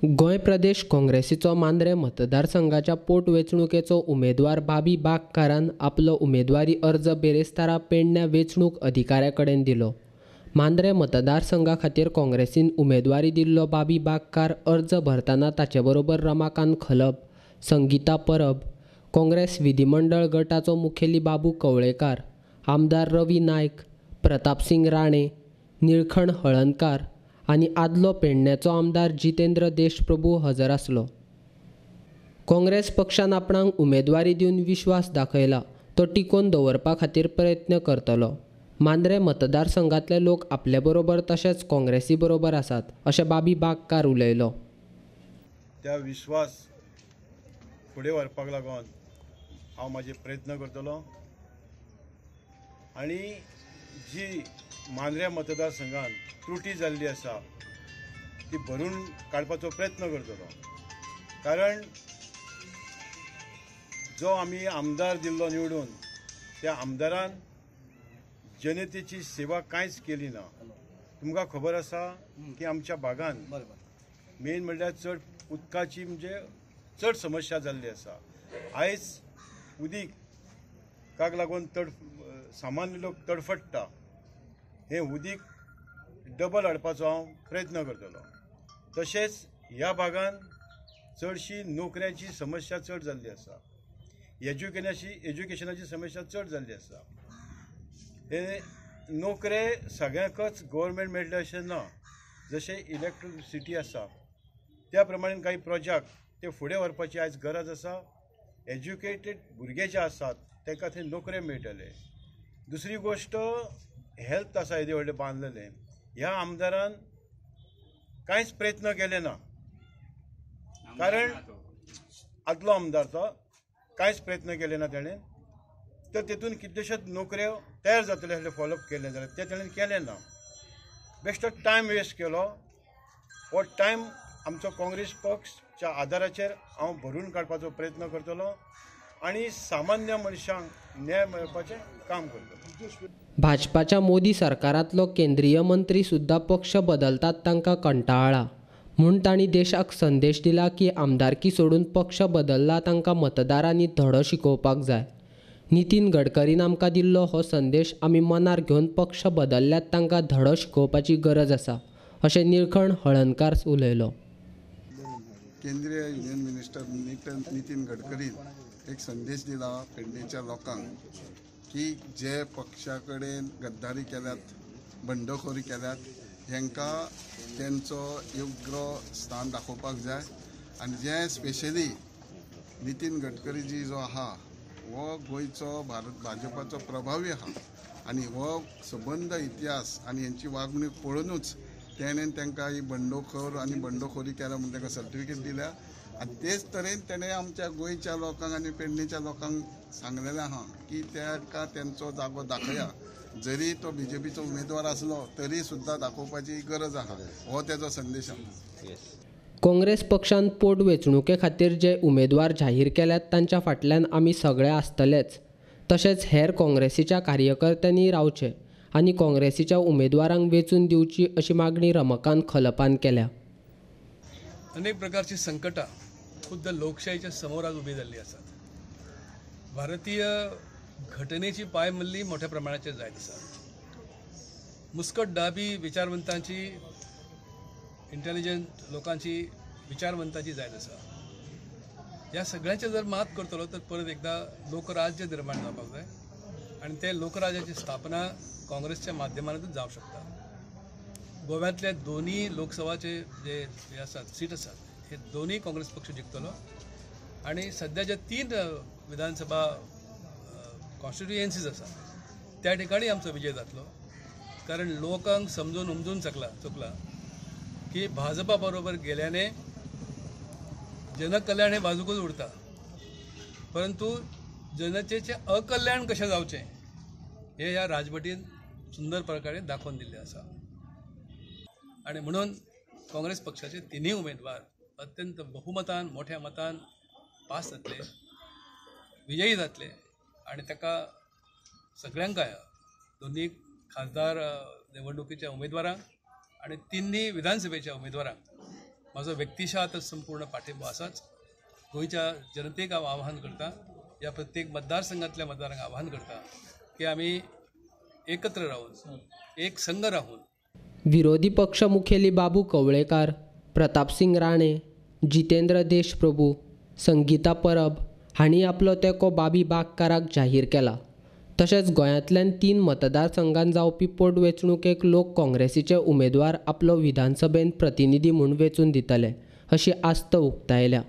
गोंय प्रदेश काँग्रेसीचो मांद्रें मतदारसंघाच्या पोटवेंचणुकेचो उमेदवार बाबी बागकारान आपलो उमेदवारी अर्ज बिरेस्तारा पेडण्यां वेंचणूक अधिकाऱ्या कडेन दिलो. मांद्रें मतदारसंघा खातीर काँग्रेसीन उमेदवारी दिल्लो बाबी बागकार अर्ज भरतना ताचे बरोबर रमाकांत खलप, संगीता परब, काँग्रेस विधीमंडळ गटाचो मुखेली बाबू कवळेकार, आमदार रवी नायक, प्रतापसिंग राणे, निळखण हळर्णकार आनी आदलो पेडण्याचो आमदार जितेंद्र देशप्रभू हजर आसलो. काँग्रेस पक्षान आपणाक उमेदवारी दिवन विश्वास दाखयला तो टिकोवन दवरपा खातीर प्रयत्न करतलो. मांद्रें मतदारसंघांतले लोक आपले बरोबर तशेंच काँग्रेसी बरोबर आसात अशें बाबी बागकार उलयलो. त्या विश्वास फुडें व्हरपाक लागून हांव म्हाजे प्रयत्न करतलो आनी जी मांद्रें मतदारसंघान त्रुटी जाल्ली आसा ती भरून काडपाचो प्रयत्न करतलो. कारण जो आमी आमदार दिल्लो निवडून त्या आमदारान जनतेची सेवा कांयच केली ना. तुमकां खबर आसा की आमच्या भागान मेन म्हणल्यार चड उदकाची म्हणजे चड समस्या जाल्ली आसा. आयज उदीकाक लागून सामान्य लोक तडफडटा. हें उदीक डबल हाडपाचो हांव प्रयत्न करतलो. तशेंच ह्या भागान चडशी नोकऱ्यांची समस्या चड जाल्ली आसा, एज्युकेशनाची समस्या चड जाल्ली आसा. हे नोकरे सगळ्यांकच गव्हर्मेंट मेळटले अशें ना. जशें इलेक्ट्रिसिटी आसा त्या प्रमाणे काही प्रोजेक्ट ते फुडें व्हरपाची आयज गरज आसा. एज्युकेटेड भुरगे जे आसात तांकां थंय नोकरे मेळटले. दुसरी गोश्ट हेल्थ आसा येदें व्हडलें बांदलेलें, ह्या आमदारान कांयच प्रयत्न केले ना. कारण आदलो आमदार तो कांयच प्रयत्न केले ना तेणें, तर तेतून कितलेशेच नोकऱ्यो तयार जातले आहले फॉलोअप केलें जाल्यार तें तेणें केलें ना. बेश्टो टायम वेस्ट केलो. हो टायम आमचो काँग्रेस पक्षच्या आदाराचेर हांव भरून काडपाचो प्रयत्न करतलो आनी सामान्य मनशांक न्याय मेळपाचें काम करतलो. भाजपाच्या मोदी सरकारांतलो केंद्रीय मंत्री सुद्दां पक्ष बदलतात तांकां कंटाळ्ळा म्हूण तांणी देशाक संदेश दिला की आमदारकी सोडून पक्ष बदलला तांकां मतदारांनी धडो शिकोवपाक जाय. नितीन गडकरीन आमकां दिल्लो हो संदेश आमी मनार घेवन पक्ष बदलल्यात तांकां धडो शिकोवपाची गरज आसा अशें निळखण हळर्णकार उलयलो. केंद्रीय युनियन मिनिस्टर नितीन गडकरीन एक संदेश दिला पेडणेच्या लोकांक की जे पक्षा कडेन गद्दारी केल्यात, बंडखोरी केल्यात, हेंकां तेंचो योग्य स्थान दाखोवपाक जाय. आनी जे स्पेशली नितीन गडकरी जी जो आहा हो गोंयचो भारत भाजपाचो प्रभावी आहा आनी हो सबंद इतिहास आनी हेंची वागणूक पळोवनूच तेणें तांकां ही बंडखोर आनी बंडखोरी केल्या म्हूण तांकां सर्टिफिकेट दिल्या. आनी तेच तरेन तेणें आमच्या गोंयच्या लोकांक आनी पेडणेच्या लोकांक सांगलेलें आहा की ताका तेंचो जागो दाखया, जरी तो बीजेपीचो उमेदवार आसलो तरी सुद्दां दाखोवपाची गरज आहा, हो तेजो संदेश आहा. काँग्रेस पक्षान पोटवेंचणुके खातीर जे उमेदवार जाहीर केल्यात तांच्या फाटल्यान आमी सगळे आसतलेच. तशेंच हेर काँग्रेसीच्या कार्यकर्त्यांनी रावचें आनी काँग्रेसीच्या उमेदवारांक वेंचून दिवची अशी मागणी रमाकांत खलपान केल्या. अनेक प्रकारची संकटां खुद्द लोकशाहीच्या समोर आज उभी जाल्ली आसात. भारतीय घटनेची पायमल्ली मोठ्या प्रमाणाचेर जायत आसा. मुस्कट दाबी विचारवंतांची, इंटेलिजंट लोकांची, विचारवंतांची जायत आसा. ह्या सगळ्यांचे जर मात करतलो तर परत एकदा लोकराज्य निर्माण जावपाक जाय आनी ते लोकराज्याची स्थापना काँग्रेसच्या माध्यमांतूच जावंक शकता. गोव्यांतले दोन्ही लोकसभाचे जे हे आसात सीट आसात हे दोन्ही काँग्रेस पक्ष जिखतलो आनी सद्या जे 3 विधानसभा कॉन्स्टिट्युएन्सीज आसात त्या ठिकाणी आमचो विजय जातलो. कारण लोकांक समजून उमजून चुकला की भाजपा बरोबर गेल्याने जनकल्याण हे बाजूकच उरता, परंतु जनतेचें अकल्याण कशें जावचें हे ह्या राजवटीन सुंदर प्रकारे दाखोवन दिल्लें आसा. आनी म्हणून काँग्रेस पक्षाचे तिनूय उमेदवार अत्यंत बहुमतान, मोठ्या मतान पास जातले, विजयी जातले आनी ताका सगळ्यांक दोन्ही खासदार निवडणुकीच्या उमेदवारांक आणि तिन्ही विधानसभेच्या उमेदवारांक म्हजो व्यक्तिशा तर संपूर्ण पाठिंबो आसाच. गोंयच्या जनतेक हांव आवाहन करता, ह्या प्रत्येक मतदारसंघातल्या मतदारांक आवाहन करता की आमी एकत्र रावन, एक संघ राहून. विरोधी पक्ष मुखेली बाबू कवळेकार, प्रतापसिंग राणे, जितेंद्र देशप्रभू, संगीता परब हांणी आपलो तेंको बाबी बागकाराक जाहीर केला. तशेंच गोंयांतल्यान 3 मतदारसंघांत जावपी पोटवेंचणुकेक लोक काँग्रेसीचे उमेदवार आपलो विधानसभेंत प्रतिनिधी म्हूण वेंचून दितले अशी आस्त उक्तायल्या.